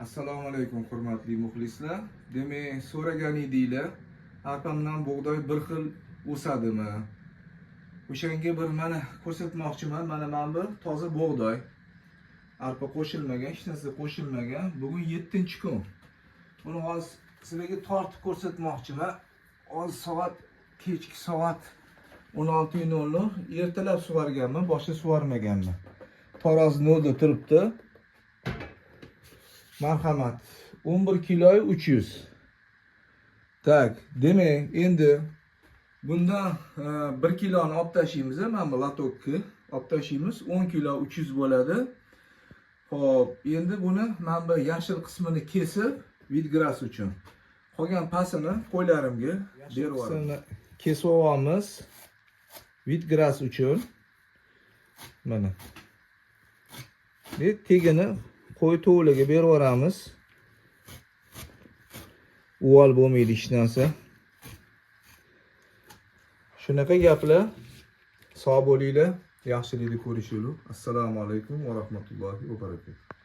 Assalomu alaykum, hurmatli muxlislar. Demak, so'ragan edinglar, arpa bilan bug'doy bir xil o'sadimi? O'shanga bir mana ko'rsatmoqchiman. Mana bu toza bug'doy. Arpa qo'shilmagan, hech narsa qo'shilmagan. Bugun 7-kun. Buni hozir sizlarga tortib ko'rsatmoqchiman. Hozir soat kechki soat 16:00. Ertalab sug'organman, boshqa sug'ormaganman. Tarozi nolda turibdi. Marhamat. 11 kilo 300. Так, demak, endi bundan 1 kiloni olib tashlaymiz, mana bu лоток ni olib tashlaymiz, 10 kilo 300 bo'ladi. Xo'p, endi buni mana bu yashil qismini kesib, wheatgrass uchun. Qolgan pasini qo'ylarimga berib yuboraman. Kesib olamiz wheatgrass uchun. Mana. Ve tegini qo'y tovuqlarga berib yuboramiz. Uvol bo'lmaydi hech narsa. Shunaqa gaplar. Sog' bo'linglar. Yaxshilikda ko'rishaylik. Assalomu alaykum va rahmatullohi va barakatuh.